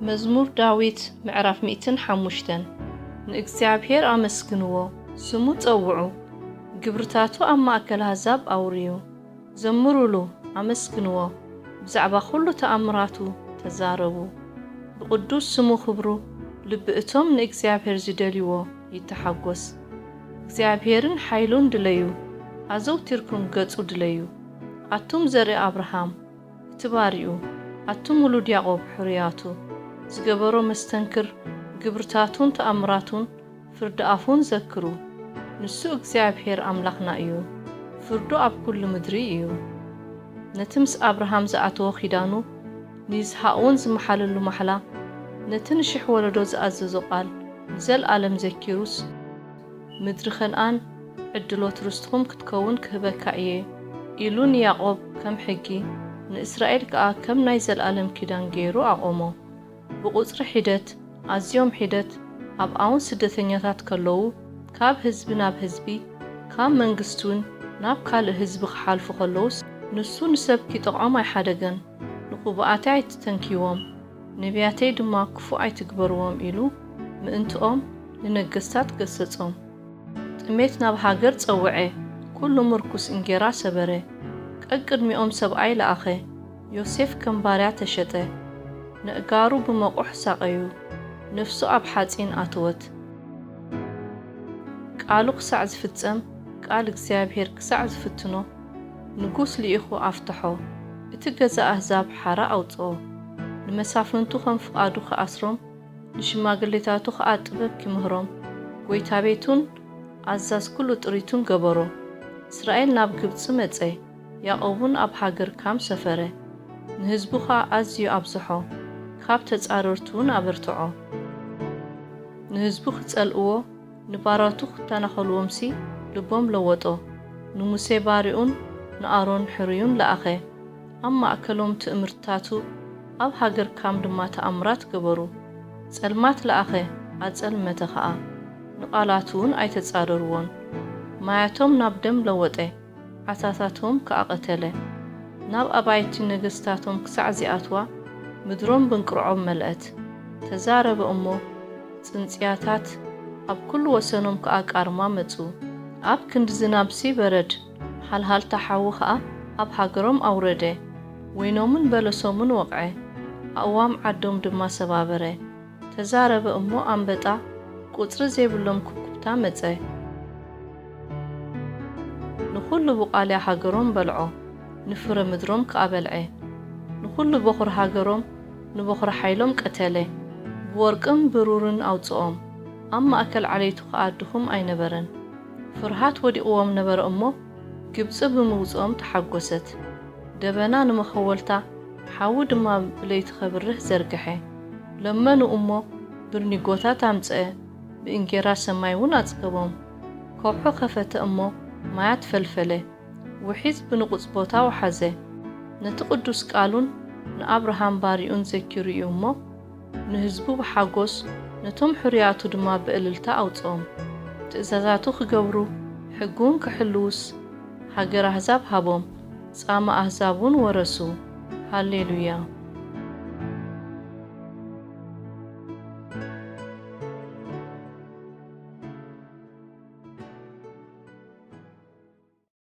መዝሙር ዳዊት ምዕራፍ ሚእትን ሓሙሽተን። ንእግዚኣብሔር ኣመስግንዎ፣ ስሙ ጸውዑ፣ ግብርታቱ ኣብ ማእከል ኣህዛብ ኣውርዩ። ዘምሩሉ፣ ኣመስግንዎ፣ ብዛዕባ ኹሉ ተኣምራቱ ተዛረቡ። ብቕዱስ ስሙ ኽብሩ፣ ልቢ እቶም ንእግዚኣብሔር ዝደልይዎ ይተሓጎስ። እግዚኣብሔርን ሓይሉን ድለዩ፣ ኣዘውቲርኩም ገጹ ድለዩ። ኣቱም ዘርኢ ኣብርሃም፣ እቲ ባሪኡ፣ ኣቱም ውሉድ ያዕቆብ ሕሩያቱ፣ ዝገበሮ መስተንክር ግብርታቱን ተኣምራቱን ፍርዲ ኣፉን ዘክሩ። ንሱ እግዚኣብሔር ኣምላኽና እዩ፣ ፍርዱ ኣብ ኩሉ ምድሪ እዩ። ነቲ ምስ ኣብርሃም ዝኣተዎ ኪዳኑ፣ ንይስሃቅ እውን ዝመሓለሉ ማሕላ፣ ነቲ ንሽሕ ወለዶ ዝኣዘዞ ቃል ንዘልኣለም ዘኪሩስ፣ ምድሪ ከነኣን ዕድሎት ርስትኹም ክትከውን ክህበካ እየ ኢሉ ንያዕቆብ ከም ሕጊ፣ ንእስራኤል ከኣ ከም ናይ ዘልኣለም ኪዳን ገይሩ ኣቖሞ። ብቑጽሪ ሒደት፣ ኣዝዮም ሒደት ኣብኣውን ስደተኛታት ከለዉ፣ ካብ ህዝቢ ናብ ህዝቢ፣ ካብ መንግስቲ እውን ናብ ካልእ ህዝቢ ክሓልፉ ከለዉስ፣ ንሱ ንሰብ ኪጠቕዖም ኣይሓደገን። ንቕቡኣተይ ኣይትተንክይዎም፣ ነቢያተይ ድማ ክፉእ ኣይትግበርዎም ኢሉ ምእንትኦም ንነገስታት ገሰጾም። ጥሜት ናብ ሃገር ጸውዐ፣ ኩሉ ምርኩስ እንጌራ ሰበረ። ቀቅድሚኦም ሰብኣይ ለኣኸ፣ ዮሴፍ ከም ባርያ ተሸጠ። ነእጋሩ ብመቑሕ ሳቐዩ፣ ነፍሱ ኣብ ሓጺን ኣተወት። ቃሉ ክሳዕ ዝፍጸም፣ ቃል እግዚኣብሔር ክሳዕ ዝፍትኖ፣ ንጉስ ልኢኹ ኣፍተሖ። እቲ ገዛ ኣህዛብ ሓራ ኣውጽኦ። ንመሳፍንቱ ከም ፍቓዱ ክኣስሮም፣ ንሽማግሌታቱ ኸኣ ጥበብ ኪምህሮም፣ ጐይታ ቤቱን ኣዛዝ ኩሉ ጥሪቱን ገበሮ። እስራኤል ናብ ግብጺ መጸ፣ ያዕቆብ እውን ኣብ ሃገር ካም ሰፈረ። ንህዝቡ ኸኣ ኣዝዩ ኣብዝሖ፣ ካብ ተጻረርቱ እውን ኣበርትዖ። ንህዝቡ ኪጸልእዎ፣ ንባሮቱ ክተናኸልዎምሲ ልቦም ለወጦ። ንሙሴ ባሪኡን ንኣሮን ሕሩዩን ለኣኸ። ኣብ ማእከሎም ትእምርትታቱ፣ ኣብ ሃገር ካም ድማ ተኣምራት ገበሩ። ጸልማት ለኣኸ፣ ኣጸልመተ ኸኣ። ንቓላቱ እውን ኣይተጻረርዎን። ማያቶም ናብ ደም ለወጠ፣ ዓሳታቶም ከኣ ቀተለ። ናብ ኣባይቲ ነገስታቶም ክሳዕ ዚኣትዋ፣ ምድሮም ብእንቅርዖም መልአት። ተዛረበ እሞ፣ ጽንጽያታት፣ ኣብ ኩሉ ወሰኖም ከኣ ቃርማ መጹ። ኣብ ክንዲ ዝናብሲ በረድ፣ ሃልሃልታ ሓዊ ኸኣ ኣብ ሃገሮም ኣውረደ። ወይኖምን በለሶምን ወቕዐ፣ ኣእዋም ዓዶም ድማ ሰባበረ። ተዛረበ እሞ ኣንበጣ፣ ቁጽሪ ዘይብሎም ኩብኩብታ መጸ። ንኹሉ ቡቓልያ ሃገሮም በልዖ፣ ንፍረ ምድሮም ከኣ በልዐ። ንኹሉ በኹሪ ሃገሮም፣ ንበኹሪ ሓይሎም ቀተለ። ብወርቅን ብሩርን ኣውጽኦም፣ ኣብ ማእከል ዓሌቱ ኸኣ ድኹም ኣይነበረን። ፍርሃት ወዲቕዎም ነበረ እሞ፣ ግብጺ ብምውጽኦም ተሓጐሰት። ደበና ንመኸወልታ፣ ሓዊ ድማ ብለይቲ ኸብርህ ዘርግሐ። ለመኑ እሞ፣ ብርኒጎታት ኣምጽአ፣ ብእንጌራ ሰማይ እውን ኣጽገቦም። ከውሒ ኸፈተ እሞ፣ ማያት ፈልፈለ። ውሒዝ ብንቑጽ ቦታ ወሓዘ። ነቲ ቅዱስ ቃሉን ንኣብርሃም ባሪኡን ዘኪሩ እዩ እሞ፣ ንህዝቡ ብሓጎስ፣ ነቶም ሕሩያቱ ድማ ብእልልታ ኣውጽኦም። ትእዛዛቱ ክገብሩ፣ ሕጉን ክሕልዉስ፣ ሃገር ኣህዛብ ሃቦም። ጻማ ኣህዛብ እውን ወረሱ። ሃሌሉያ።